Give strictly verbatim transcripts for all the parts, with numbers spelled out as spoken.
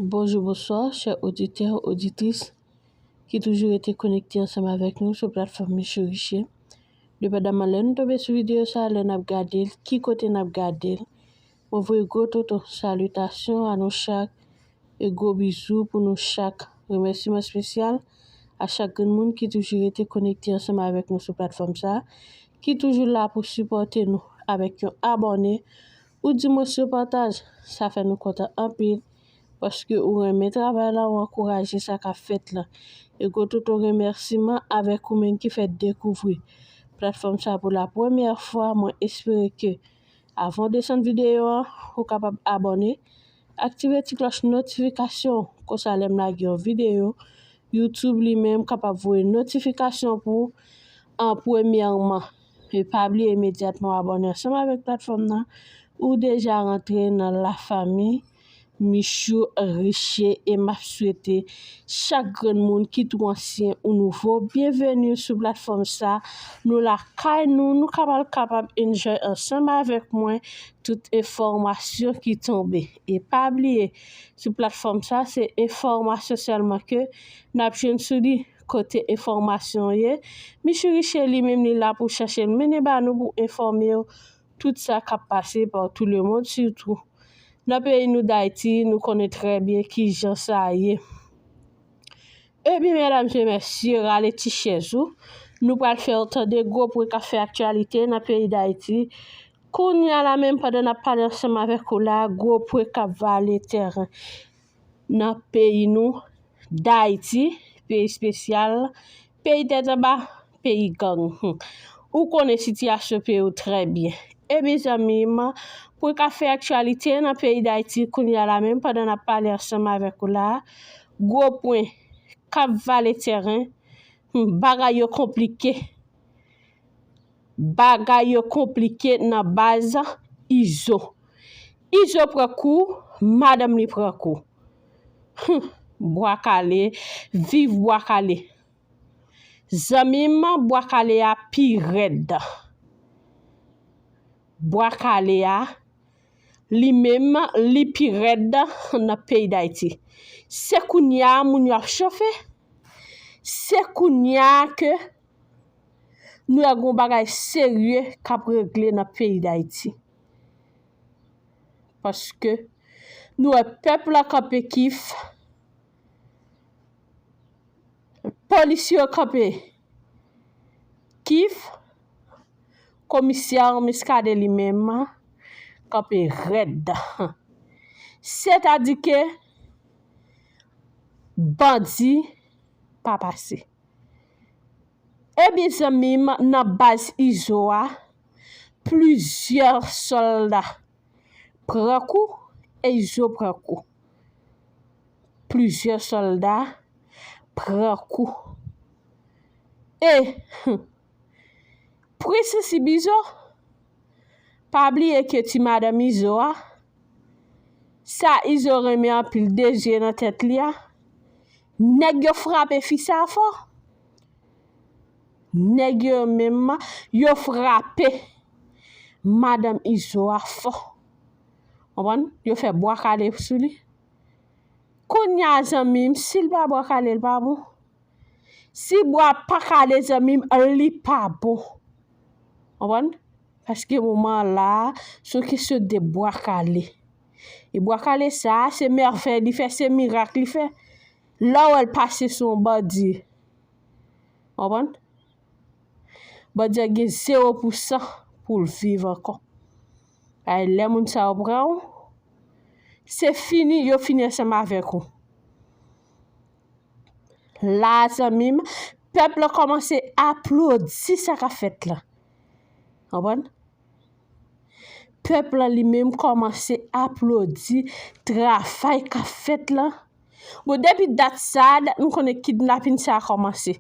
Bonjou, bonswa, chè oditè, oditris ki toujou rete konekte ansanm avèk nou sou platfòm Michou Riche. Depandaman lè nou tonbe sou videyo sa, lè n ap gade l, ki kote n ap gade l, mwen voye gwo toto salitasyon a nou chak e gwo bizou pou nou chak. Remèsiman espesyal a chak grenn moun ki toujou rete konekte ansanm avèk nou sou platfòm sa, ki toujou la pou sipòte nou avèk yon abòne ou di mwens yon pataj. Sa fè nou kontan anpil, paske ou renmen travay la, ou ankouraje sa k ap fèt la. E gwo toto remèsiman avèk ou menm ki fè dekouvri platfòm sa pou la premyè fwa. Mwen espere ke avan w desann videyo an, ou kapab abòne, aktive ti klòch notifikasyon, konsa lè m lage yon videyo, YouTube li menm kapab voye notifikasyon pou ou an premyèman. E pa bliye imedyatman w abòne ansanm avèk platfòm nan, ou deja rantre nan lafanmi Michou Riche e m ap swete chak grenn moun, kit ou ansyen ou nouvo, byenveni sou platfòm sa. Nou lakay nou, nou kapab, kapab enjoy ansanm avèk mwen tout enfòmasyon ki tonbe. E pa bliye, sou platfòm sa, se enfòmasyon sèlman ke n ap jwenn sou li. Kote enfòmasyon ye, Michou Riche li menm li la pou chache l mennen ba nou pou enfòme w tout sa k ap pase partout le monde, sitou nan peyi nou Dayiti, nou konnen trè byen kijan sa ye. Ebyen, medam e mesye, rale ti chèz ou. Nou pral fè w tande gwo pwen k ap fè aktyalite nan peyi Dayiti. Kounye a la menm, pandan n ap pale ansanm avèk ou la, gwo pwen k ap vale tèren nan peyi nou Dayiti, peyi espesyal, peyi tèt anba, peyi gang. Hmm. Ou konnen sitiyasyon peyi w trè byen. Ebyen, zanmi m, pwen k ap fè aktyalite nan peyi Dayiti kounye a la menm, pandan n ap pale ansanm avèk ou la, gwo pwen k ap vale tèren, hmm, bagay yo konplike. Bagay yo konplike nan baz Izo. Izo pran kou, madanm li pran kou. Hum, Bwa Kale, viv Bwa Kale. Zanmi m, Bwa Kale a pi rèd. Bwa Kale a, li menm, li pi rèd nan peyi Dayiti. Se kounye a moun yo ap chofe. Se kounye a ke nou wè gon bagay serye k ap regle nan peyi Dayiti. Paske nou wè pèp la kanpe kif, polis yo kanpe kif, komisè Muscadin li menm kanpe rèd. Sètadi ke bandi pa pase. Ebyen, zanmi m, nan baz Izo a, plizyè sòlda pran kou e Izo pran kou. Plizyè sòlda pran kou. E, hmm, pou resansib Izo, pa bliye ke ti madanm Izo a, sa Izo renmen anpil, de zye nan tèt li a, nèg yo frape fi sa fò. Nèg yo menm, yo frape madanm Izo a fò. Konprann? Yo fè Bwa Kale sou li. Kounye a, zanmi m, si l pa Bwa Kale, l pa bon. Si Bwa pa kale, zanmi m, li pa bon. Konprann? Paske moman la, se yon kesyon de Bwa Kale. E Bwa Kale sa, se mèvèy li fè, se mirak li fè. Lè w wè l pase sou yon bandi. Konprann? Bandi a gen zewo pousan pou l viv ankò. Ay, lè moun sa yo pran w, se fini, yo fini ansanm avèk ou. La, zanmi m, pèp la kòmanse aplodi sa k ap fèt la. Konprann? Pèp la li menm kòmanse aplodi travay k ap fèt la. Bon, depi dat sa, dat nou konnen kidnapin sa a kòmanse.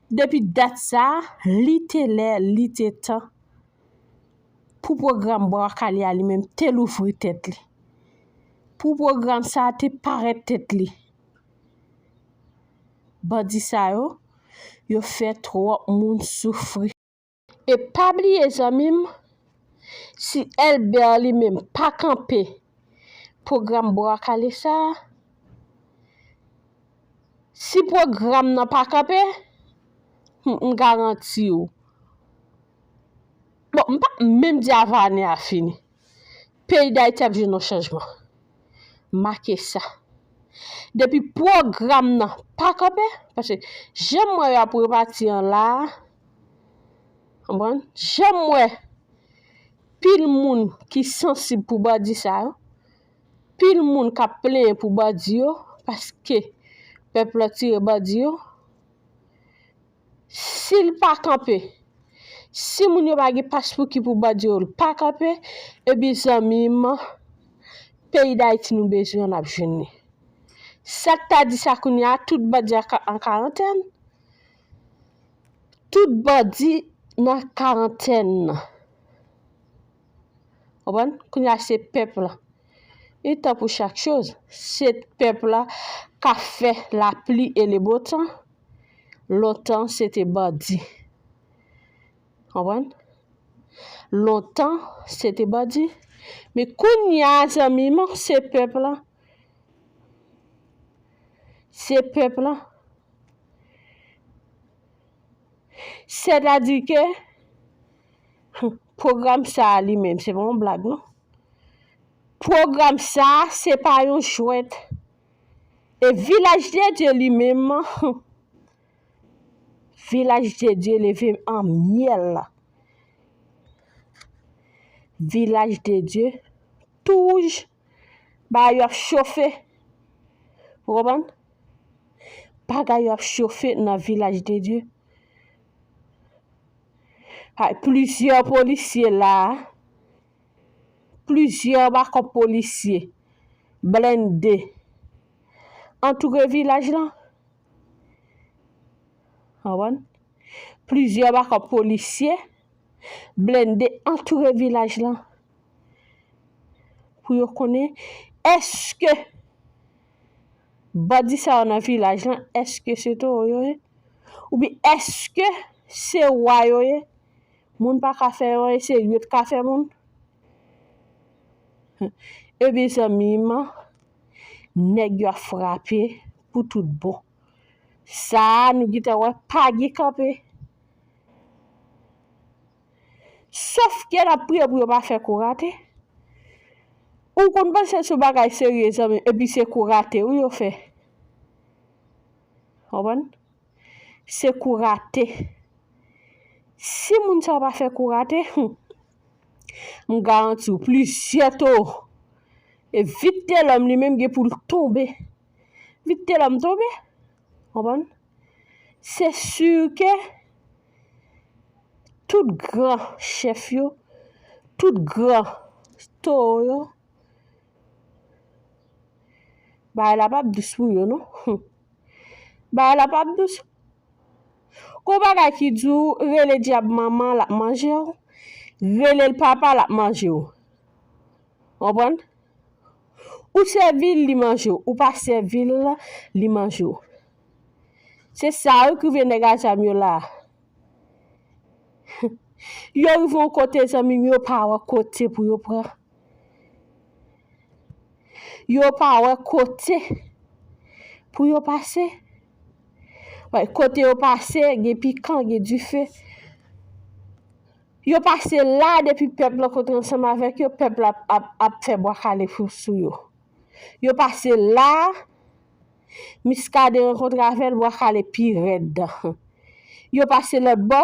Depi dat sa, li te lè, li te tan pou pwogram Bwa Kale a li menm te louvri tèt li. Pou pwogram sa a te parèt tèt li. Bandi sa yo, yo fè twòp moun soufri. E pa bliye, zanmi m, si Elbè li menm pa kanpe pwogram Bwa Kale sa a, Si pwogram nan pa kanpe, hmm, m garanti w. Bon, m p ap menm di avan ane a fini. Peyi Dayiti ap jwenn yon chanjman. Make sa. Depi pwogram nan pa kanpe, paske jan m wè y ap repati an la a, konprann? Jan m wè pil moun ki sansib pou bandi sa yo, pil moun k ap plenyen pou bandi yo, paske pèp la tire bandi yo, si l pa kanpe, si moun yo pa gen pas pou ki pou bandi yo, l pa kanpe, ebyen zanmi m, peyi Dayiti nou bezwen an, n ap jwenn li. Sa k ta di sa kounye a, tout bandi a ka-, an karantèn. Tout bandi nan karantèn nan. Konprann? Kounye a se pèp la. Il est temps pour chaque chose. Se pèp la k ap fè lapli e le bon tan. Lontan, se te bandi. Konprann? Lontan, se te bandi. Men kounye a, zanmi m, se pèp la. Se pèp la. Sètadi ke, pwogram sa a li menm, se pa yon blag, non. Pwogram sa a, se pa yon jwèt. E Vilaj de Dye li menm, Vilaj de Dye leve an myèl. Vilaj de Dye touj, bagay yo ap chofe. Ou konprann? Bagay yo ap chofe nan Vilaj de Dye. Ay, plizyè polisye la, plizyè bakòp polisye blende antoure vilaj lan. Konprann? Plizyè bakòp polisye blende antoure vilaj lan pou yo konnen èske bandi sa yo nan vilaj lan, èske se towo yo ye? Oubyen èske se wa yo ye? Moun pa ka fè yo anyen, se yo t ka fè moun. Ebyen, zanmi m, nèg yo ap frape pou tout bon. Sa a, nou gentan wè pa gen kanpe. Sòf ke n ap priye pou yo pa fè kou rate. Ou konn panse sou bagay serye, zanmi, epi se kou rate wi yo fè. Konprann? Se kou rate. Si moun sa yo pa fè kou rate, hmm, m garanti w, plizyè towo. E Vitelòm li menm gen pou l tonbe. Vitelòm tonbe. Konprann? Se si ke tout gran chèf yo, tout gran towo yo, bagay la p ap dous pou yo, non. Hmm. Bagay la p ap dous. Gon bagay ki di w, rele dyab manman, l ap manje w. Rele l papa, l ap manje w. Konprann? Ou sèvi l, li manje w. Ou pa sèvi l, li manje w. Se sa wi k rive nèg a zam yo la. Yo rive yon kote, zanmi m, yo pa wè kote pou yo pran. Yo pa wè kote pou yo pase. Wè, kote yo pase, gen pikan, gen dife. Yo pase la, depi pèp la kontre ansanm avèk yo, pèp la ap, ap, ap fè bwa kale sou, sou yo. Yo pase la, Miskaden rankontre avè l, bwa kale pi rèd. Yo pase lòt bò,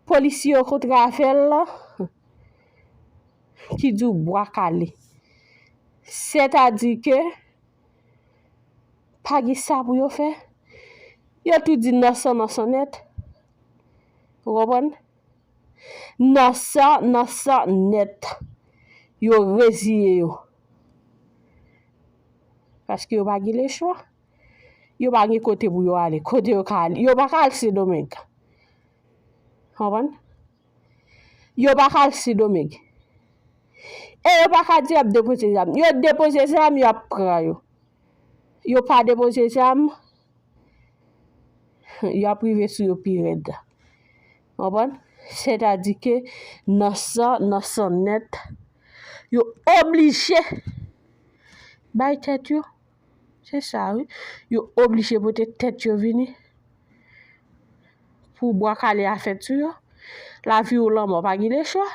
polisye yo kontre avè l, ki di w bwa kale. Sètadi ke pa gen sa pou yo fè. Yo tou di nan san, nan san nèt. Ou konprann? Nan san, nan san nèt. Yo reziye yo. Paske yo pa gen lechwa. Yo pa gen kote pou yo ale. Kote yo ka ale? Yo pa ka al Sendomeng. Konprann? Yo pa ka al Sendomeng. E yo pa ka di y ap depoze zam. Yo depoze zam, y ap pran yo. Yo pa depoze zam, y ap rive sou yo pi rèd. Konprann? Sètadi ke nan san, nan san nèt, yo oblije bay tèt yo Se sa, wi. Yo oblije pote tèt yo vini pou bwa kale a fèt sou yo. Lavi ou lanmò, pa gen lechwa.